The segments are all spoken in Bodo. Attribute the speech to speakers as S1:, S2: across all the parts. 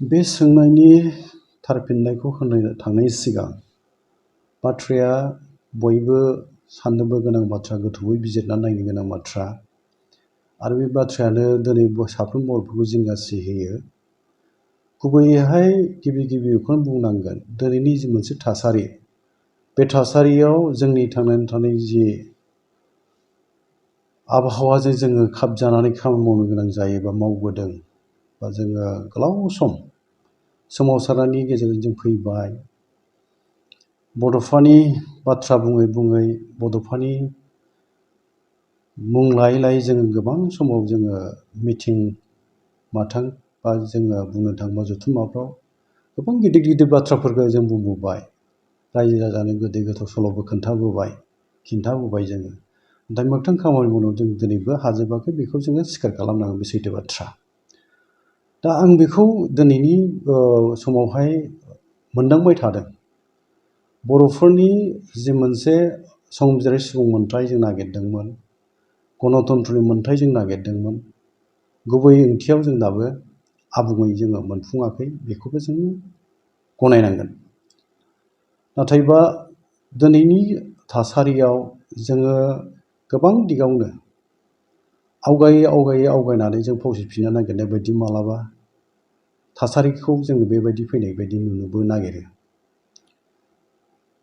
S1: बे सोंनायनि थारफिननायखौ होनो थांनायनि सिगां बाथ्राया बयबो साननोबो गोनां बाथ्रा, गोथौयै बिजिरना नायनो गोनां बाथ्रा आरो बे बाथ्रायानो दिनै साफ्रोम बर'फोरखौ जिंगासिहोयो। गुबैयैहाय गिबि बेखौनो बुंनांगोन, दिनैनि जि मोनसे थासारि, बे थासारियाव जोंनि थांनानै थानाय जि आबहावाजों जोङो खाबजानानै खामानि मावनो गोनां जायो बा मावबोदों, बा जोङो गोलाव सम सोमावसारनायनि गेजेरजों जों फैबाय। बड'फानि बाथ्रा बुङै बुङै बड'फानि मुं लायै लायै जोङो गोबां समाव जोङो मिथिं माथां बा जोङो बुंनो थाङोबा जथुम्माफ्राव गोबां गिदिर गिदिर बाथ्राफोरखौ जों बुंबोबाय, रायजो राजानो गोदै गोथौ सल'बो खिन्थाबोबाय जोङो। नाथाय मोगथां खामानि मावनायाव जों दिनैबो हाजोबाखै, बेखौ जोङो स्वीकार खालामनांगोन, बे सैथो बाथ्रा। दा आं बेखौ दिनैनि समावहाय मोनदांबाय थादों। बर'फोरनि जि मोनसे संबिजिरारि सुबुं मोनथाय जों नागिरदोंमोन, गणतन्त्रनि मोनथाय जों नागिरदोंमोन, गुबै ओंथियाव जों दाबो आबुङै जोङो मोनफुङाखै, बेखौबो जोङो गनायनांगोन। नाथायबा दिनैनि थासारियाव जोङो गोबां दिगावनो आवगायनानै जों फावसायफिननो नागिरनाय बायदि मालाबा थासारिखौ जोङो बेबायदि फैनाय बायदि नुनोबो नागिरो।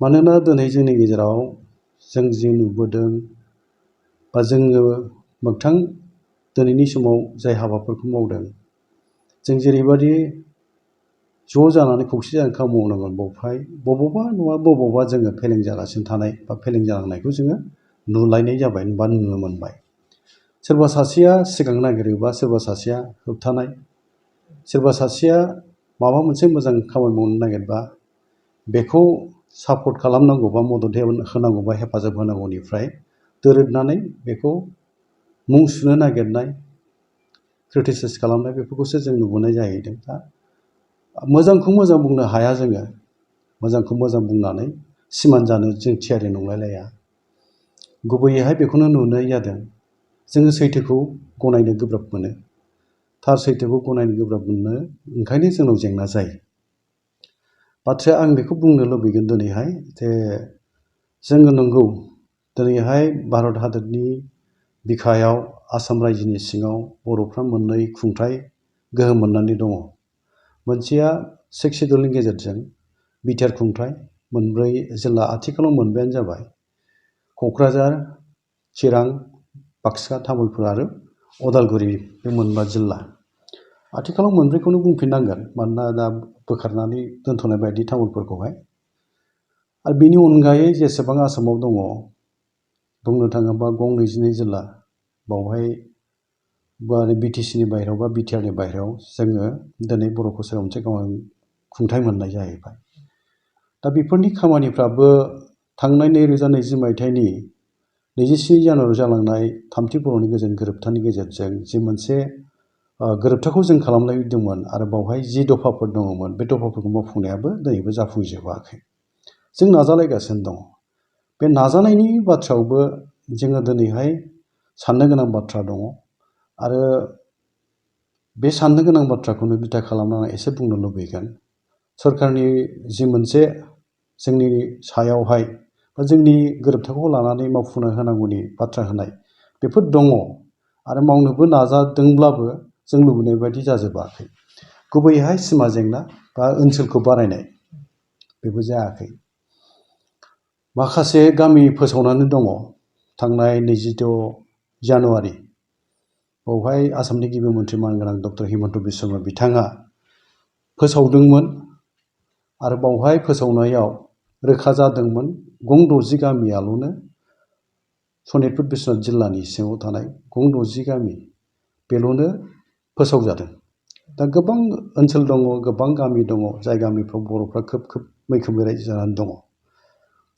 S1: मानोना दिनै जोंनि गेजेराव जों जि नुबोदों बा जोङो मोगथां दिनैनि समाव जाय हाबाफोरखौ मावदों, जों जेरैबायदि ज' जानानै खौसे जानानै खामानि मावनांगोन, बेवहाय बबावबा नङा बबावबा जोङो फेलें जागासिनो थानाय बा फेलें जालांनायखौ जोङो नुलायनाय जाबाय बा नुनो मोनबाय। सोरबा सासेया सिगांनो नागिरोबा सोरबा सासेया होबथानाय, सोरबा सासेया माबा मोनसे मोजां खामानि मावनो नागिरबा बेखौ सापर्ट खालामनांगौ बा मदद होनांगौ बा हेफाजाब होनांगौनिफ्राय दोरोदनानै बेखौ मुं सुनो नागिरनाय, क्रिटिसाइज खालामनाय, बेफोरखौसो जों नुबोनाय जाहैदों। दा मोजांखौ मोजां बुंनो हाया जोङो, मोजांखौ मोजां बुंनानै सिमान जानो जों थियारि नंलायलाया। गुबैयैहाय बेखौनो नुनाय जादों, जोङो सैथोखौ गनायनो गोब्राब मोनो, थार सैथोखौ गनायनो गोब्राब मोनो, ओंखायनो जोंनाव जेंना जायो। बाथ्राया आं बेखौ बुंनो लुबैगोन दिनैहाय जे जोङो नंगौ दिनैहाय भारत हादरनि बिखायाव आसाम रायजोनि सिङाव बर'फ्रा मोननै खुंथाय गोहो मोननानै दङ। मोनसेया 6 सिडिउलनि गेजेरजों बिटिआर खुंथाय, मोनब्रै जिल्ला, आथिखालाव मोनबायानो जाबाय, क'क्राझार, चिरां, बाक्सा, तामुलपुर आरो अदालगुरि, बे मोनबा जिल्ला। आथिखालाव मोनब्रैखौनो बुंफिननांगोन, मानोना दा बोखारनानै दोनथ'नाय बायदि तामुलपुरखौहाय। आरो बेनि अनगायै जेसेबां आसामाव दङ, बुंनो थाङोबा 22 जिल्ला, बावहाय बिटिसिनि बाहेरायाव बा बिटिआरनि बाहेरायाव जोङो दिनै बर' कसारियाव मोनसे खुंथाय मोननाय जाहैबाय। दा बेफोरनि खामानिफ्राबो थांनाय 2020 मायथाइनि 27 जानुवारियाव जालांनाय थामथि बर'नि गोजोन गोरोबथानि गेजेरजों जि मोनसे गोरोबथाखौ जों खालामलायदोंमोन आरो बावहाय 10 दफाफोर दङमोन, बे दफाफोरखौ मावफुंनायाबो दिनैबो जाफुंजोबाखै। जों नाजालायगासिनो दङ। बे नाजानायनि बाथ्रायावबो जोङो दिनैहाय साननो गोनां बाथ्रा दङ आरो बे साननो गोनां बाथ्राखौनो बिथा खालामनानै एसे बुंनो लुबैगोन। सरकारनि जि मोनसे जोंनि सायावहाय बा जोंनि गोरोबथाखौ लानानै मावफुंना होनांगौनि बाथ्रा होनाय, बेफोर दङ आरो मावनोबो नाजादोंब्लाबो जों लुबैनाय बायदि जाजोबाखै। गुबैयैहाय सिमा जेंना बा ओनसोलखौ बारायनाय, बेबो जायाखै। माखासे गामि फोसावनानै दङ। थांनाय 26 जानुवारि बावहाय आसामनि गिबि मन्थ्रि मानगोनां डक्टर हिमन्त बिश्व शर्मा बिथाङा फोसावदोंमोन आरो बावहाय फोसावनायाव रोखा जादोंमोन 60 गामियाल'नो सनितपुर बिश्वनाथ जिल्लानि सिङाव थानाय 60 गामि, बेल'नो फोसावजादों। दा गोबां ओनसोल दङ, गोबां गामि दङ, जाय गामिफ्राव बर'फ्रा खोब मैखोमै रायजो जानानै दङ,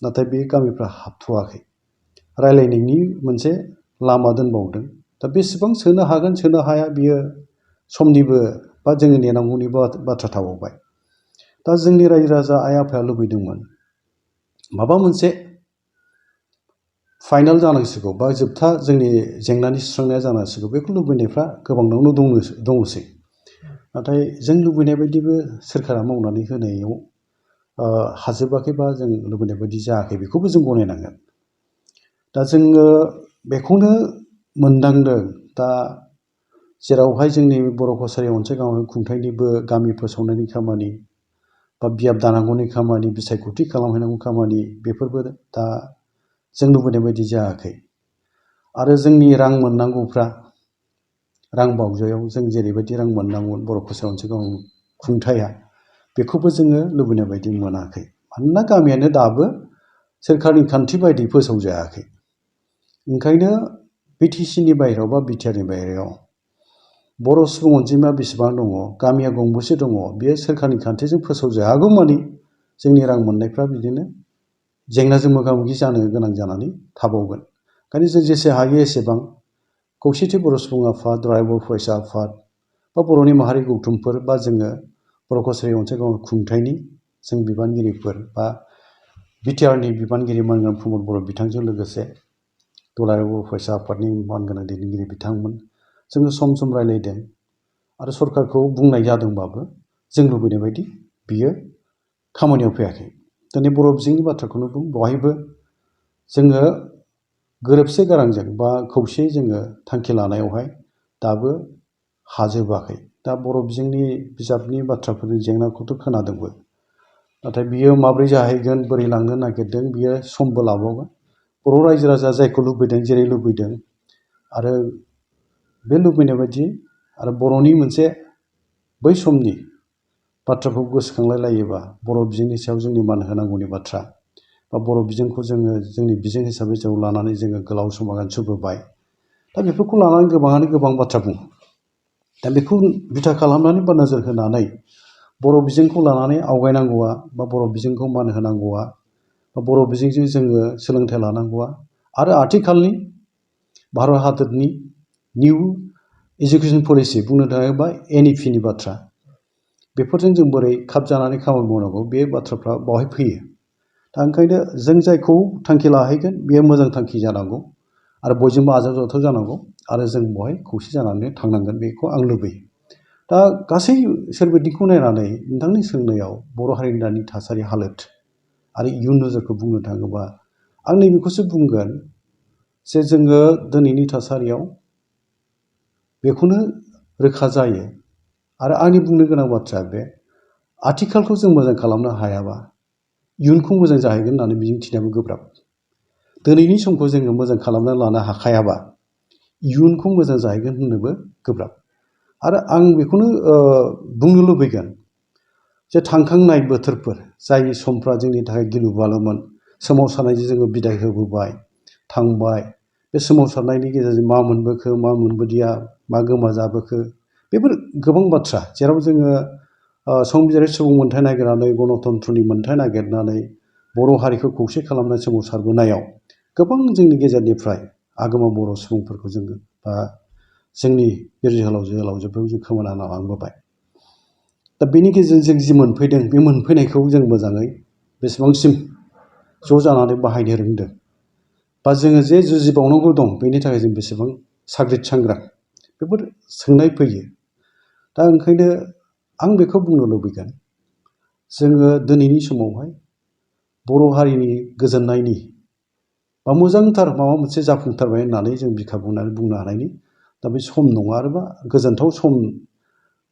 S1: नाथाय बे गामिफ्रा हाबथ'वाखै। रायलायनायनि मोनसे लामा दोनबावदों। दा बेसेबां सोनो हागोन सोनो हाया, बियो समनिबो बा जोङो नेनांगौनि बाथ्रा थाबावबाय। दा जोंनि रायजो राजा आइ आफाया लुबैदोंमोन माबा मोनसे फाइनाल जानांसिगौ बा जोबथा जोंनि जेंनानि सुस्रांनाया जानांसिगौ, बेखौ लुबैनायफ्रा गोबांनावनो दङसै। नाथाय जों लुबैनाय बायदिबो सोरखारा मावनानै होनायाव हाजोबाखै बा जों लुबैनाय बायदि जायाखै बेखौबो जों गनायनांगोन। दा जोङो बेखौनो मोनदांदों दा जेरावहाय जोंनि बर' कसारि अनसाय खुंथायनिबो गामि फोसावनायनि खामानि बा बियाब दानांगौनि खामानि बिसायख'थि खालामहैनांगौ खामानि बेफोरबो दा जों लुबैनाय बायदि जायाखै। आरो जोंनि रां मोननांगौफ्रा रां बावजायाव जों जेरैबायदि रां मोननांगौमोन बर' कसारि अनसाय खुंथाया बेखौबो जोङो लुबैनाय बायदि मोनाखै। मानोना गामियानो दाबो सोरखारनि खान्थि बायदि फोसावजायाखै। ओंखायनो बिटिसिनि बाहेरायाव बा बिटिआरनि बाहेरायाव बर' सुबुं अनजिमा बेसेबां दङ, गामिया गंबेसे दङ, बेयो सोरखारनि खान्थिजों फोसावजायागौमानि जोंनि रां मोननायफ्रा बिदिनो जेंनाजों मोगा मोगि जानो गोनां जानानै थाबावगोन। ओंखायनो जों जेसे हायो एसेबां खौसेथि बर' सुबुं आफाद, दुलाराय बर' फरायसा आफाद बा बर'नि माहारि गौथुमफोर बा जोङो बर' कसारि अनसाय खुंथायनि जों बिबानगिरिफोर बा बिटिआरनि बिबानगिरि मानगोनां प्रमद बर' बिथांजों लोगोसे दुलाराय बर' फरायसा आफादनि मानगोनां दैदेनगिरि बिथांमोन जोङो सम सम रायलायदों आरो सरकारखौ बुंनाय जादोंबाबो जों लुबैनाय बायदि बियो खामानियाव फैयाखै। दिनै बर' बिजोंनि बाथ्राखौनो बुं, बेवहायबो जोङो गोरोबसे गारांजों बा खौसेयै जोङो थांखि लानायावहाय दाबो हाजोबाखै। दा बर' बिजोंनि बिजाबनि बाथ्राफोरनि जेंनाखौथ' खोनादोंबो, नाथाय बियो माब्रै जाहैगोन, बोरै लांनो नागिरदों, बियो समबो लाबावगोन। बर' रायजो राजा जायखौ लुबैदों, जेरै लुबैदों आरो बे लुबैनाय बायदि आरो बर'नि मोनसे बै समनि बाथ्राखौ गोसोखांलाय लायोबा बर' बिजोंनि सायाव जोंनि मान होनांगौनि बाथ्रा बा बर' बिजोंखौ जोङो जोंनि बिजों हिसाबै जों लानानै जोङो गोलाव समागान सुरबोबाय। दा बेफोरखौ लानानै गोबाङानो गोबां बाथ्रा बुङो। दा बेखौ बिथा खालामनानै बा नोजोर होनानै बर' बिजोंखौ लानानै आवगायनांगौआ बा बर' बिजोंखौ मान होनांगौआ बा बर' बिजोंजों जोङो सोलोंथाइ लानांगौआ आरो आथिखालनि भारत हादरनि निउ एजुकेसन पलिसि बुंनो थाङोबा NEP-नि बाथ्रा, बेफोरजों जों बोरै खाब जानानै खामानि मावनांगौ बे बाथ्राफ्रा बावहाय फैयो। दा ओंखायनो जों जायखौ थांखि लाहैगोन बेयो मोजां थांखि जानांगौ आरो बयजोंबो आजावजाथाव जानांगौ आरो जों बेवहाय खौसे जानानै थांनांगोन, बेखौ आं लुबैयो। दा गासै सोरबिथिंखौ नायनानै नोंथांनि सोंनायाव बर' हारिनि दानि थासारि हालोद आरो इयुन नोजोरखौ बुंनो थाङोबा आं नैबेखौसो बुंगोन जे जोङो दिनैनि थासारियाव बेखौनो रोखा जायो आरो आंनि बुंनो गोनां बाथ्राया बे, आथिखालखौ जों मोजां खालामनो हायाबा इयुनखौ मोजां जाहैगोन होननानै मिजिंथिनायाबो गोब्राब। दिनैनि समखौ जोङो मोजां खालामना लानो हाखायाबा इयुनखौ मोजां जाहैगोन होननोबो गोब्राब। आरो आं बेखौनो बुंनो लुबैगोन जे थांखांनाय बोथोरफोर जाय समफ्रा जोंनि थाखाय गिलु बालुमोन, सोमावसारनायजों जोङो बिदाय होबोबाय थांबाय, बे सोमावसारनायनि गेजेरजों मा मोनबोखो, मा मोनबोदिया, मा गोमाजाबोखो, बेफोर गोबां बाथ्रा जेराव जोङो संबिजिरारि सुबुं मोनथाय नागिरनानै गणतन्त्रनि मोनथाय नागिरनानै बर' हारिखौ खौसे खालामनाय सोमावसारबोनायाव गोबां जोंनि गेजेरनिफ्राय आगोमा बर' सुबुंफोरखौ जोङो बा जोंनि बिर जोहोलाव जोहोलावजोफोरखौ जों खोमाना लानांबोबाय। दा बेनि गेजेरजों जों जि मोनफैदों बे मोनफैनायखौ जों मोजाङै बेसेबांसिम ज' जानानै बाहायनो रोंदों बा जोङो जे जुजिबावनांगौ दं बेनि थाखाय जों बेसेबां साग्रिद सांग्रां, बेफोर सोंनाय फैयो। दा ओंखायनो आं बेखौ बुंनो लुबैगोन, जोङो दिनैनि समावहाय बर' हारिनि गोजोननायनि बा मोजांथार माबा मोनसे जाफुंथारबाय होननानै जों बिखा बुंनानै बुंनो हानायनि दा बे सम नङा आरोबा गोजोनथाव सम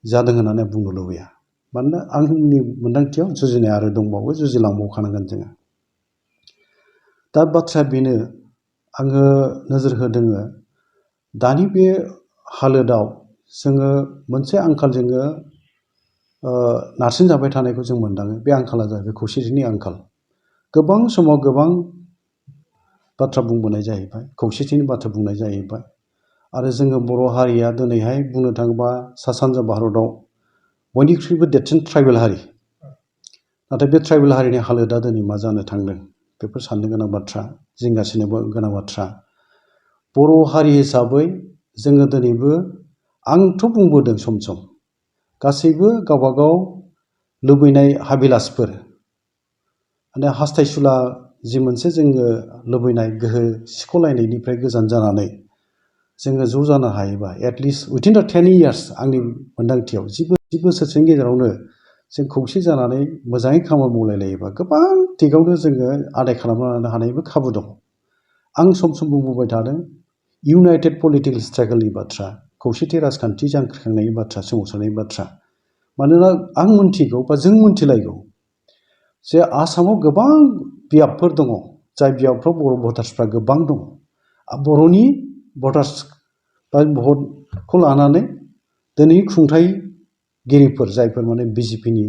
S1: जादों होननानै आं बुंनो लुबैया। मानोना आंनि मोन्दांथियाव जुजिनाय आरो दंबावो, जुजिलांबावखानांगोन जोङो। दा बाथ्राया बेनो, आङो नोजोर होदों दानि बे हालोदाव जोङो मोनसे आंखाल जोङो नारसिनजाबाय थानायखौ जों मोनदाङो। बे आंखाला जाहैबाय खौसेथिनि आंखाल। गोबां समाव गोबां बाथ्रा बुंबोनाय जाहैबाय, खौसेथिनि बाथ्रा बुंनाय जाहैबाय आरो जोङो बर' हारिया दिनैहाय बुंनो थाङोबा सा सानजा भारताव बयनिख्रुइबो देरसिन ट्राइबेल हारि। नाथाय बे ट्राइबेल हारिनि हालोदा दिनै मा जानो थांदों, बेफोर साननो गोनां बाथ्रा, जिंगासिनोबो गोनां बाथ्रा। बर' हारि हिसाबै जोङो दिनैबो, आंथ' बुंबोदों सम सम, गासैबो गावबागाव लुबैनाय हाबिलासफोर माने हास्थायसुला जि मोनसे जोङो लुबैनाय गोहो सिख'लायनायनिफ्राय गोजान जानानै जोङो ज' जानो हायोबा एटलिस्ट उइथिन दा 10 years आंनि मोन्दांथियाव 10 बोसोरसोनि गेजेरावनो जों खौसे जानानै मोजाङै खामानि मावलायलायोबा गोबां दिगावनो जोङो आदाय खालामना लानो हानायबो खाबु दं। आं सम बुंबोबाय थादों इउनाइटेड पलिटिकेल स्ट्रागलनि बाथ्रा, खौसेथि राजखान्थि जांख्रिखांनायनि बाथ्रा, सोमावसारनायनि बाथ्रा। मानोना आं मोनथिगौ बा जों मोनथिलायगौ जे आसामाव गोबां बियाबफोर दङ, जाय बियाबफ्राव बर' भटार्सफ्रा गोबां दङ। बर'नि भटार्स बा भटखौ लानानै दिनै खुंथायगिरिफोर जायफोर माने बिजेपिनि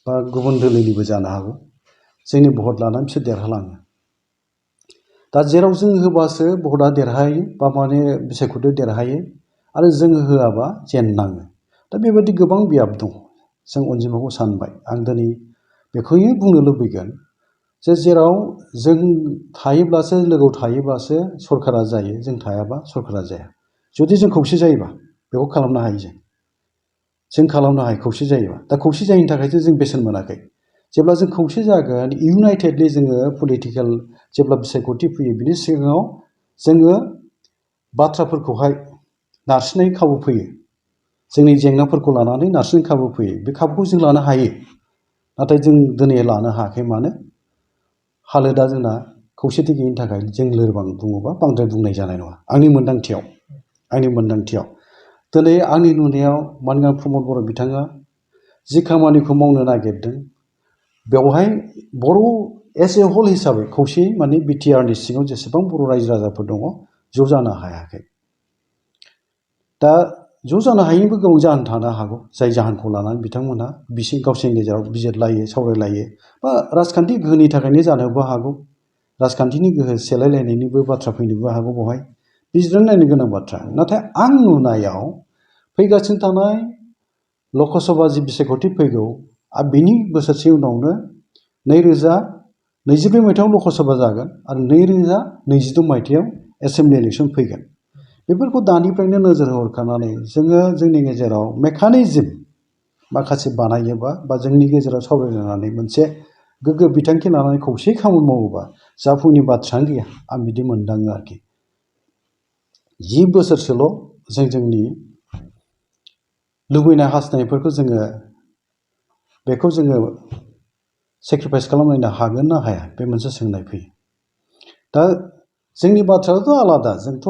S1: बा गुबुन दोलोनिबो जानो हागौ, जोंनि भट लानानै बिसोर देरहालाङो। दा जेराव जों होबासो भटआ देरहायो बा माने बिसायख'थियाव देरहायो आरो जों होआबा जेननाङो। दा बेबायदि गोबां बियाब दङ। जों अनजिमाखौ सानबाय। आं दिनै बेखौनो बुंनो लुबैगोन जे जेराव जों थायोब्लासो, लोगोआव थायोब्लासो सरकारा जायो, जों थायाबा सरकारा जाया। जुदि जों खौसे जायोबा बेखौ खालामनो हायो। जों खालामनो हायो खौसे जायोबा। दा खौसे जायैनि थाखायसो जों बेसेन मोनाखै। जेब्ला जों खौसे जागोन, इउनाइटेडलि जोङो पलिटिकेल जेब्ला बिसायख'थि फैयो, बिनि सिगाङाव जोङो बाथ्राफोरखौहाय नारसिननायनि खाबु फैयो। जोंनि जेंनाफोरखौ लानानै नारसिननायनि खाबु फैयो। बे खाबुखौ जों लानो हायो। नाथाय जों दिनै लानो हायाखै। मानो? हालोदा जोंना खौसेथि गैयिनि थाखाय जों लोरबां बुङोबा बांद्राय बुंनाय जानाय नङा। आंनि मोन्दांथियाव दिनै आंनि नुनायाव मानगोनां प्रमद बर' बिथाङा जि खामानिखौ मावनो नागिरदों, बेवहाय बर' एज ए हल हिसाबै खौसेयै माने बिटिआरनि सिङाव जेसेबां बर' रायजो राजाफोर दङ ज' जानो हायाखै। दा ज' जानो हायैनिबो गोबां जाहोन थानो हागौ, जाय जाहोनखौ लानानै बिथांमोनहा गावसोरनि गेजेराव बिजिरलायो, सावरायलायो, बा राजखान्थि गोहोनि थाखायनो जानोबो हागौ। राजखान्थिनि गोहो सेलायलायनायनिबो बाथ्रा फैनोबो हागौ। बेवहाय बिजिरनानै नायनो गोनां बाथ्रा। नाथाय आं नुनायाव फैगासिनो थानाय लकसभा जि बिसायख'थि फैगौ, बिनि बोसोरसे उनावनो 2024 मायथाइयाव लकसभा जागोन आरो 2026 मायथाइयाव एसेम्बलि इलेक्सन फैगोन। बेफोरखौ दानिफ्रायनो नोजोर होखानानै जोङो जोंनि गेजेराव मेकानिजम माखासे बानायोबा बा जोंनि गेजेराव सावरायलायनानै मोनसे गोग्गो बिथांखि लानानै खौसेयै खामानि मावोबा जाफुङैनि बाथ्रायानो गैया। आं बिदि मोनदाङो आरोखि। 10 बोसोरसोल' जों जोंनि लुबैनाय हास्थायनायफोरखौ जोङो सेक्रिफाइस खालामलायनो हागोन ना हाया, बे मोनसे सोंनाय फैयो। दा जोंनि बाथ्रायाथ' आलादा। जोंथ'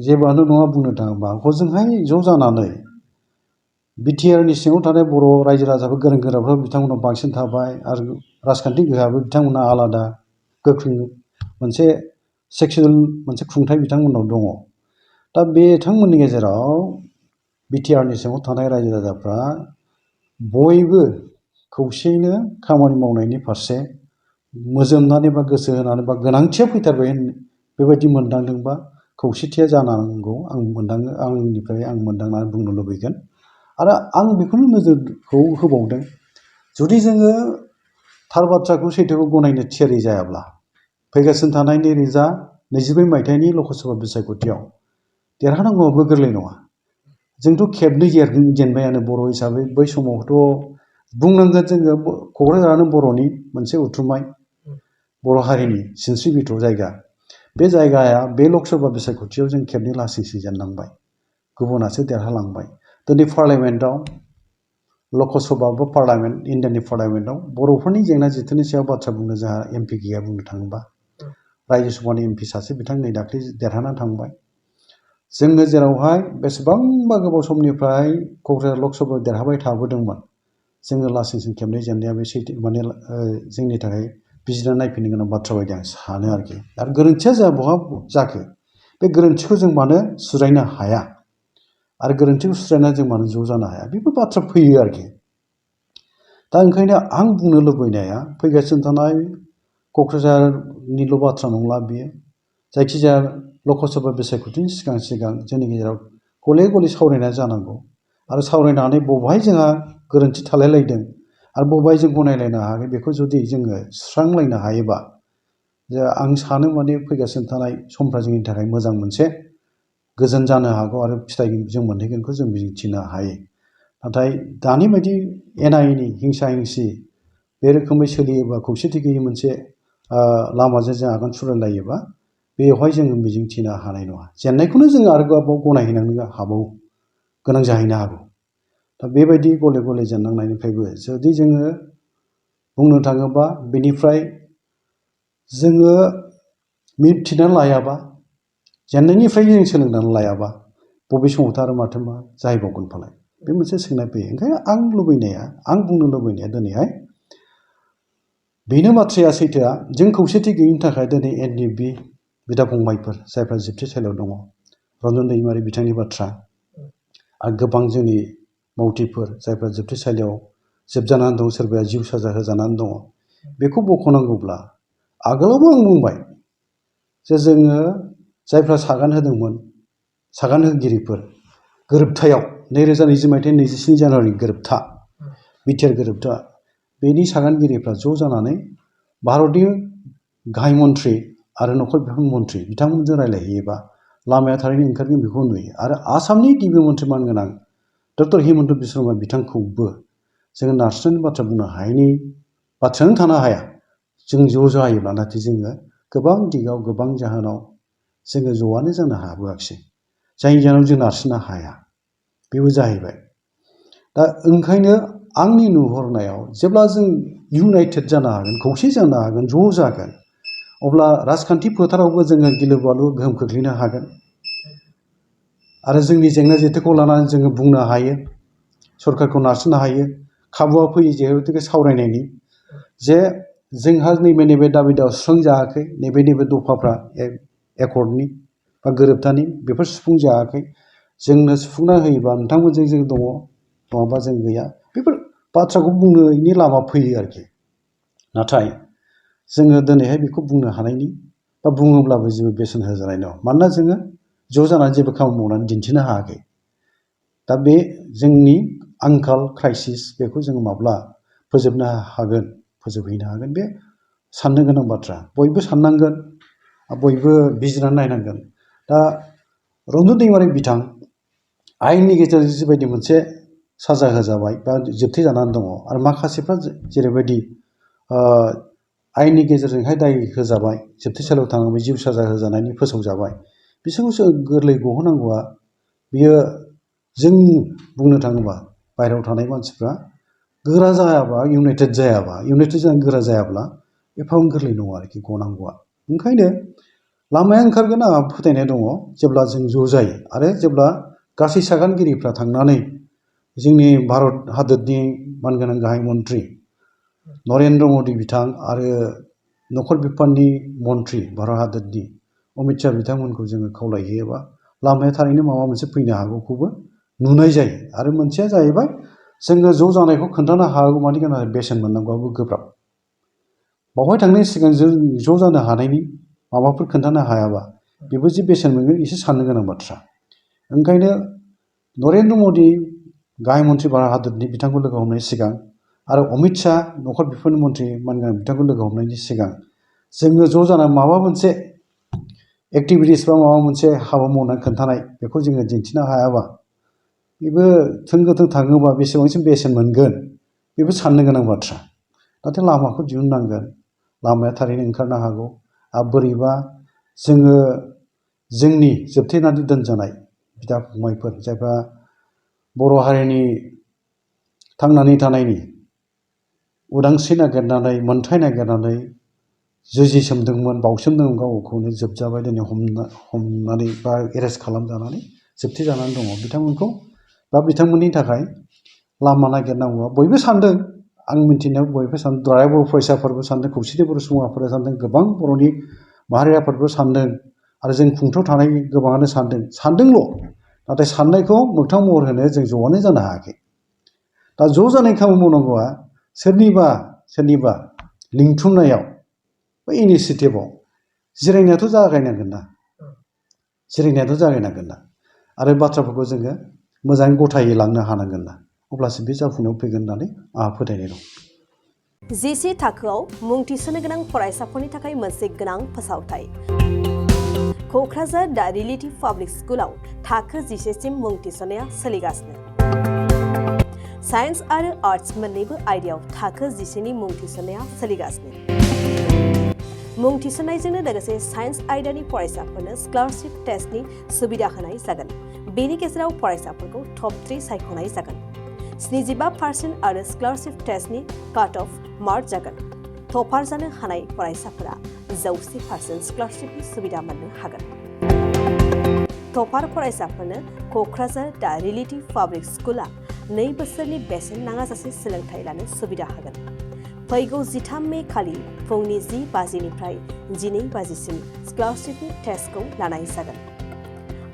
S1: जेबोआनो नङा बुंनो थाङोबा। हजोंहाय ज' जानानै बिटिआरनि सिङाव थानाय बर' रायजो राजाफोर गोरों गोराफ्रा बिथांमोनाव बांसिन थाबाय आरो राजखान्थि गोहोआबो बिथांमोना आलादा गोख्रों मोनसे सेक्सुयेल मोनसे खुंथाय बिथांमोनाव दङ। दा बिथांमोननि गेजेराव बिटिआरनि सिङाव थानाय रायजो राजाफ्रा बयबो खौसेयैनो खामानि मावनायनि फारसे मोजोमनानै बा गोसो होनानै बा गोनांथिया फैथारबाय बेबायदि मोनदांदोंबा खौसेथिया जानांगौ। आं मोनदाङो, आंनिफ्राय आं मोनदांनानै बुंनो लुबैगोन। आरो आं बेखौनो नोजोरखौ होबावदों, जुदि जोङो थार बाथ्राखौ सैथोखौ गनायनो थियारि जायाब्ला फैगासिनो थानाय 2024 मायथाइनि लकसभा बिसायख'थियाव देरहानांगौआबो गोरलै नङा। जोंथ' खेबनै जेनबायानो बर' हिसाबै। बै समावथ' बुंनांगोन जोङो क'क्राझारानो बर'नि मोनसे उथुमाय, बर' हारिनि सिनस्रि बिथा जायगा। बे जायगाया बे लकसभा बिसायख'थियाव जों खेबनै लासिंसिं जेननांबाय, गुबुनासो देरहालांबाय। दिनै पार्लियामेन्टआव, लकसभा बा पार्लियामेन्ट, इन्डियानि पार्लियामेन्टआव बर'फोरनि जेंना जेथोनि सायाव बाथ्रा बुंनो जोंहा एमपि गैया। बुंनो थाङोबा रायजो सभानि एमपि सासे बिथां नै दाख्लै देरहानानै थांबाय। जोङो जेरावहाय बेसेबांबा गोबाव समनिफ्राय क'क्राझार लकसभायाव देरहाबाय थाबोदोंमोन, जोङो लासिंसिं खेबनै जेननाया बे सैथो माने जोंनि थाखाय बिजिरना नायफिननो गोनां बाथ्रा बायदि आं सानो आरोखि। आरो गोरोन्थिया जोंहा बहा जाखो, बे गोरोन्थिखौ जों मानो सुद्रायनो हाया आरो गोरोन्थिखौ सुद्रायनानै जों मानो ज' जानो हाया, बेफोर बाथ्रा फैयो आरोखि। दा ओंखायनो आं बुंनो लुबैनाया फैगासिनो थानाय क'क्राझारनिल' बाथ्रा नंला बियो। जायखिजाया लकसभा बिसायख'थिनि सिगां जोंनि गेजेराव गले गले सावरायनाय जानांगौ। आरो सावरायनानै बबेहाय जोंहा गोरोन्थि थालायलायदों आरो बबेहाय जों गनायलायनो हायाखै, बेखौ जुदि जोङो सुस्रांलायनो हायोबा आं सानो माने फैगासिनो थानाय समफ्रा जोंनि थाखाय मोजां मोनसे गोजोन जानो हागौ आरो फिथाइ जों मोनहैगोनखौ जों मिजिंथिनो हायो। नाथाय दानि बायदि एना एनि हिंसा हिंसि बे रोखोमै सोलियोबा, खौसेथि गैयै मोनसे लामाजों जों आगान सुरलायोबा बेवहाय जोङो मिजिंथिनो हानाय नङा। जेननायखौनो जोङो आरोबाव गनायहैनांनो हागौ, गोनां जाहैनो हागौ। दा बेबायदि गले गले जेननांनायनिफ्रायबो जुदि जोङो बुंनो थाङोबा बेनिफ्राय जोङो मिथिनानै लायाबा, जेननायनिफ्राय जों सोलोंनानै लायाबा बबे समावथ' आरो माथो मा जाहैबावगोन फालाय, बे मोनसे सोंनाय फैयो। ओंखायनो आं बुंनो लुबैनाया दिनैहाय बेनो बाथ्राया सैथोआ, जों खौसेथि गैयिनि थाखाय दिनै NDP बिदा फंबायफोर जायफ्रा जोबथेसालियाव दङ, रन्जन दैमारि बिथांनि बाथ्रा आरो गोबां जोंनि मावथिफोर जायफ्रा जोबथेसालियाव जोबजानानै दं, सोरबाया जिउ साजा होजानानै दङ, बेखौ बख'नांगौब्ला आगोलावबो आं बुंबाय जे जोङो जायफ्रा सागान होदोंमोन, सागान होगिरिफोर गोरोबथायाव 2020 मायथाइनि 27 जानुवारि गोरोबथा, बिटिआर गोरोबथा, बेनि सागानगिरिफ्रा ज' जानानै भारतनि गाहाय मन्थ्रि आरो नखर बिफान मन्थ्रि बिथांमोनजों रायज्लायहैयोबा लामाया थारैनो ओंखारगोन बेखौ नुयो। आरो आसामनि गिबि मन्थ्रि मानगोनां डक्टर हिमन्त बिश्व शर्मा बिथांखौबो जोङो नारसिननायनि बाथ्रा बुंनो हायैनि बाथ्रायानो थानो हाया। जों ज' जायोब्ला, नाथाय जोङो गोबां दिगाव गोबां जाहोनाव जोङो ज'आनो जानो हाबोआखिसै, जायनि जाहोनाव जों नारसिननो हाया, बेबो जाहैबाय। दा ओंखायनो आंनि नुहुरनायाव जेब्ला जों इउनाइटेड जानो हागोन, खौसे जानो हागोन, ज' जागोन, अब्ला राजखान्थि फोथारावबो जोङो गिलु बालु गोहोम खोख्लैनो हागोन। आरो जोंनि जेंना जेथोखौ लानानै जोङो बुंनो हायो, सरकारखौ नारसिननो हायो। खाबुआ फैयो जिहेतु सावरायनायनि, जे जोंहा नैबे दाबि दावा सुस्रांजायाखै, नैबे दफाफ्रा एकर्डनि बा गोरोबथानि बेफोर सुफुंजायाखै, जोंनो सुफुंना होयोबा नोंथांमोनजों जों दङ, नङाबा जों गैया, बेफोर बाथ्राखौ बुंनायनि लामा फैयो आरोखि। नाथाय जोङो दिनैहाय बेखौ बुंनो हानायनि बा बुङोब्लाबो जेबो बेसेन होजानाय नङा। मानोना जोङो ज' जानानै जेबो खामानि मावनानै दिन्थिनो हायाखै। दा बे जोंनि आंखाल, क्राइसिस, बेखौ जोङो माब्ला फोजोबनो हागोन, फोजोबहैनो हागोन, बे साननो गोनां बाथ्रा। बयबो साननांगोन, बयबो बिजिरनानै नायनांगोन। दा रन्जन दैमारि बिथां आयेननि गेजेरजों जिबायदि मोनसे साजा होजाबाय बा जोबथेजानानै दङ, आरो माखासेफ्रा जेरैबायदि आयेननि गेजेरजोंहाय दाय होजाबाय, जोबथेसालियाव थांनानै जिउ साजा होजानायनि फोसावजाबाय, बिसोरखौ गोरलै गहोनांगौआ बियो जों बुंनो थाङोबा बायह्रायाव थानाय मानसिफ्रा गोरा जायाबा, इउनाइटेड जानानै गोरा जायाब्ला एफाबां गोरलै नङा आरोखि गनांगौआ। ओंखायनो लामाया ओंखारगोन आंहा फोथायनाय दङ, जेब्ला जों ज' जायो आरो जेब्ला गासै सागानगिरिफ्रा थांनानै जोंनि भारत हादरनि मानगोनां गाहाय मन्थ्रि नरेन्द्र मदि बिथां आरो नखर बिफाननि मन्थ्रि भारत हादरनि अमित शाह बिथांमोनखौ जोङो खावलायहैयोबा लामाया थारैनो माबा मोनसे फैनो हागौखौबो नुनाय जायो। आरो मोनसेया जाहैबाय जोङो ज' जानायखौ खोन्थानो हागौ मानि गोनां बेसेन मोननांगौआबो गोब्राब। बावहाय थांनायनि सिगां जों ज' जानो हानायनि माबाफोर खोन्थानो हायाबा बेबो जे बेसेन मोनगोन, एसे साननो गोनां बाथ्रा। ओंखायनो नरेन्द्र मदि गाहाय मन्थ्रि भारत हादरनि बिथांखौ लोगो हमनायनि सिगां आरो अमित शाह नखर बिफाननि मन्थ्रि मानगोनां बिथांखौ लोगो हमनायनि सिगां जोङो ज' जाना माबा मोनसे एक्टिभिटिस बा माबा मोनसे हाबा मावनानै खोन्थानाय, बेखौ जोङो दिन्थिनो हायाबा बेबो थों गोथों थाङोबा बेसेबांसिम बेसेन मोनगोन, बेबो साननो गोनां बाथ्रा। नाथाय लामाखौ दिहुननांगोन, लामाया थारैनो ओंखारनो हागौ। आरो बोरैबा जोङो जोंनि जोबथेनानै दोनजानाय बिदा फंबायफोर जायफ्रा बर' हारिनि थांनानै थानायनि उदांस्रि नागिरनानै, मोन्थाय नागिरनानै जुजिसोमदोंमोन, बावसोमदोंमोन, गावखौनो जोबजाबाय, दिनै हमनानै बा एरेस्ट खालामजानानै जोबथेजानानै दङ, बिथांमोनखौ बा बिथांमोननि थाखाय लामा नागिरनांगौआ बयबो सानदों। आं मिन्थिनायाव बयबो सानदों, दुलाराय बर' फरायसाफोरबो सानदों, खौसेथि बर' सुबुंआफोरा सानदों, गोबां बर'नि माहारि आफादफोर सानदों, आरो जों खुंथायाव थानाय गोबाङानो सानदोंल'। नाथाय साननायखौ मोगथां महर होनो जों ज'आनो जानो हायाखै। दा ज' जानाय खामानि मावनांगौआ सोरनिबा लिंथुमनायाव बा इनिसियेटिभआव जिरायनायाथ' जागायनांगोन ना, आरो बाथ्राफोरखौ जोङो मोजाङै गथायै लांनो हानांगोन ना, अब्लासो बे जाफुंनायाव फैगोन होननानै आंहा फोथायनाय दं।
S2: जिसे थाखोआव मुं थिसननो गोनां फरायसाफोरनि थाखाय मोनसे गोनां फोसावथाय। क'क्राझार दा रिलेटिभ पाब्लिक स्कुलाव थाखो 10 सिम मुं थिसननाया सोलिगासिनो। साइन्स आरो आर्ट्स मोन्नैबो आयदायाव थाखो 10 नि मुं थिसननाया सोलिगासिनो। मुं थिसननायजोंनो लोगोसे साइन्स आयदानि फरायसाफोरनो स्कलारशिप टेस्टनि सुबिदा होनाय जागोन। बेनि गेजेराव फरायसाफोरखौ टप 3 सायख'नाय जागोन। 75% आरो स्कलारशिप टेस्टनि काट अफ मार्क जागोन। टपार जानो हानाय फरायसाफोरा 100% स्कलारशिपनि सुबिदा मोननो हागोन। टपार फरायसाफोरनो क'क्राझार दा रिलेटिभ पाब्लिक स्कुला 2 बोसोरनि बेसेन नाङाजासे सोलोंथाइ लानो सुबिदा होगोन। फैगौ 13 मे खालि फुंनि 10 बाजिनिफ्राय 12 बाजिसिम स्कलारशिपनि टेस्टखौ लानाय जागोन।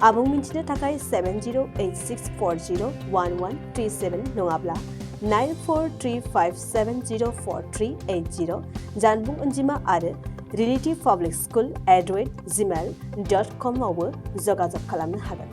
S2: आबुं मिन्थिनो थाखाय 7086401137 नङाब्ला 9435704380 जानबुं अनजिमा आरो relative public school@gmail.com आवबो जगाजग खालामनो हागोन।